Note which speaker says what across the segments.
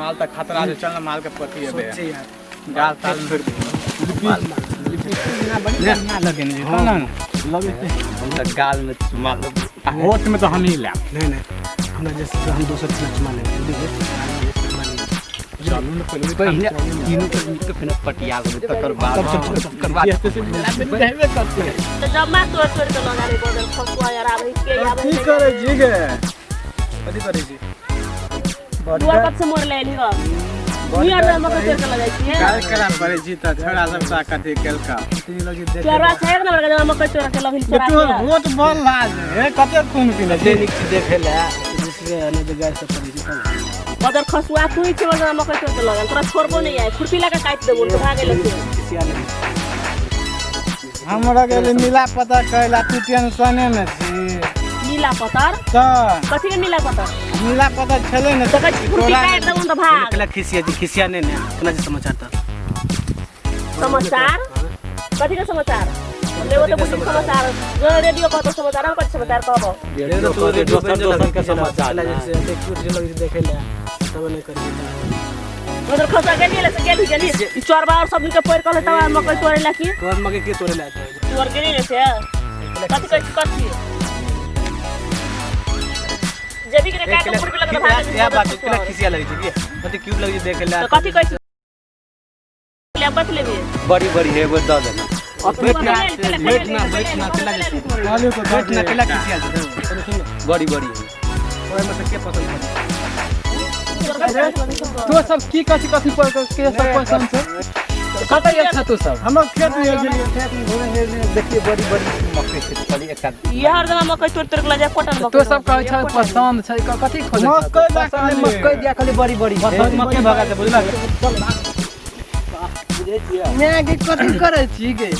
Speaker 1: माल तऽ खतरा छै, चल ने माल के पति एबे।
Speaker 2: सोचे यार।
Speaker 1: गाल ताल छोड़ दे। बढ़िया लगे ने, चल ना।
Speaker 2: लगे।
Speaker 3: हम तऽ गाल में चुमा लेब।
Speaker 1: आ होठ में तऽ हम ही लेब।
Speaker 2: नहीं नहीं, हमरा जैसे हम दोसर चीज चुमा लेबै, बुझलियै?
Speaker 1: चलू ने पहिले।
Speaker 3: पहिले तीनू के मिल के फेर पटिया लेबै, तकर बाद
Speaker 2: चल, चल, चल।
Speaker 3: तकर बाद
Speaker 1: रहबे करते।
Speaker 4: तऽ जम्मा तोड़ तोड़ के लगा रे बदल खसुआ यार, आबै के आबै।
Speaker 1: की करै छी गे?
Speaker 2: कथी करै छी?
Speaker 4: दुआर कब से मोड़ ले एली हो नियर में मकई तोड़ के लगाई छी?
Speaker 1: काज करा पड़ै छी तऽ छोड़ा सब सा कथी केलका।
Speaker 2: लगे देख।
Speaker 4: चोरवा छै एक नंबर के, जमा मकई तोड़ के लगल चोरा।
Speaker 1: तोर वोट बड़ लाज हे, कते खून पीने
Speaker 2: कते नीक छै देखै लए, जैसे नहि तऽ गाय सब करै छै तब।
Speaker 4: बदर खसुआ तू ही छै, जमा मकई तोड़ के लगल, तोरा छोड़बो नहीं आए, खुरपी लगा काटि देबो तो भागे लगे।
Speaker 2: खिसिया नहीं।
Speaker 1: हमरा गेली मिला पता कैला, तू टेंशने में छी।
Speaker 4: नीला पतर?
Speaker 1: तऽ
Speaker 4: कथी के नीला पतर?
Speaker 1: मिला पता छलै ने।
Speaker 4: तऽ कहै छी खुरपी काटि देबो तऽ भाग।
Speaker 2: केला खिसिया जी, खिसिया नहीं ने, केना छै समाचार तऽ?
Speaker 4: समाचार कथी के समाचार लेबो तऽ बुझी समाचार जो रेडियो कहतो समाचार, हम कथी समाचार कहबो?
Speaker 2: रेडियो तो रेडियो
Speaker 3: दोसर दोसर के समाचार।
Speaker 2: जैसे देख जे लगे छै देखै लए तब नहि करै छै।
Speaker 4: बदर खसुआ गेली ले से गेली गेली ई चोरबा और सब के पैर कहले तब मकई तोड़े ला की।
Speaker 2: तोहर मके के तोड़े लए आते?
Speaker 4: तू और गेली ले से कथी कहै छी? कथी जेबी के काट के खुरपी लगा भाग।
Speaker 2: या बात केला खिसिया लगे छै की? कते क्यूट लगे छै देखै लए।
Speaker 4: तऽ कथी कहै छी? ले कथी लेबी?
Speaker 3: बड़ी बड़ी है, एगो दऽ देना।
Speaker 2: बैठ ना, बैठ ना, बैठ ना, केला जैसे बैठ ना, केला खिसिया छै? सुन सुन।
Speaker 3: बड़ी बड़ी है।
Speaker 2: ओए में से के पसंद पड़े?
Speaker 5: तो सब की कथी कथी पर के सब पसंद छै? कतऽ अच्छा तू सब?
Speaker 1: हमर खेत में गेलियै।
Speaker 3: खेत में घूमे गेलियै, देखिए बड़ी बड़ी मकई छै, कहलियै एकटा।
Speaker 4: ये हर जगह मकई तोड़ तोड़ के लऽ जाय कोटन मकई।
Speaker 5: तो सब कहै छै पसंद छै, कथी खोजै छै?
Speaker 1: मकई दऽ
Speaker 3: पसंद है, मकई दिया खाली बड़ी बड़ी है।
Speaker 2: पसंद मकई भगा छै, बुझलक?
Speaker 5: माय के कथी करै छी गे?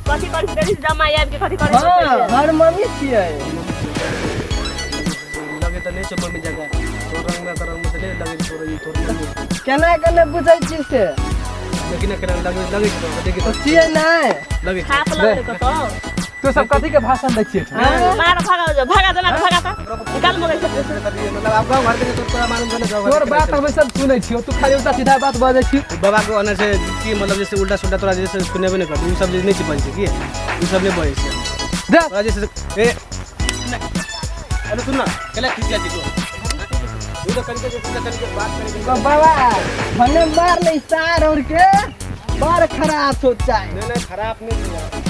Speaker 4: कथी करै छी? देखी जमा आबि के कथी करै
Speaker 5: हँ
Speaker 4: छै?
Speaker 5: हर मम्मी छियै।
Speaker 2: लगे तऽ नहि छै मम्मी जगह, तोर रंग में तऽ रंग में तऽ नहि लगे छै तोर ई तोर मम्मी।
Speaker 5: केना केना बुझै छी से?
Speaker 2: देखी ने केना लगे, लगे छै तोरा, देखी
Speaker 5: तो
Speaker 2: तऽ
Speaker 5: छियै नहि।
Speaker 2: लगे छै।
Speaker 4: छाप लगले कतौ।
Speaker 5: तो सब कथी के भाषण दै छियै?
Speaker 4: मार भागा जो भागा जना भागा ता निकाल मकई से।
Speaker 2: मतलब आब गाँव घर के तोरा मालूम छै ने गाँव घर
Speaker 5: तोर
Speaker 2: के
Speaker 5: बात हम सब सुनै छियौ, तू खाली उल्टा सीधा बात बजै छी।
Speaker 2: बाबा के ओने से की मतलब जैसे उल्टा सुल्टा तोरा जैसे सुनेबे नहि करतौ, उ सब जे नहि छै बजै छै की, उ सब नहि बजै छै।
Speaker 5: दे।
Speaker 2: तोरा जैसे ए अरे सुन ना, केला खिसिया छी तू? उ तऽ कनिके जे छै कनिके बात करे के।
Speaker 5: बाबा भने मार ले सार और के बड़ खराब सोचा है।
Speaker 2: नहीं नहीं, खराब नहीं छै यार।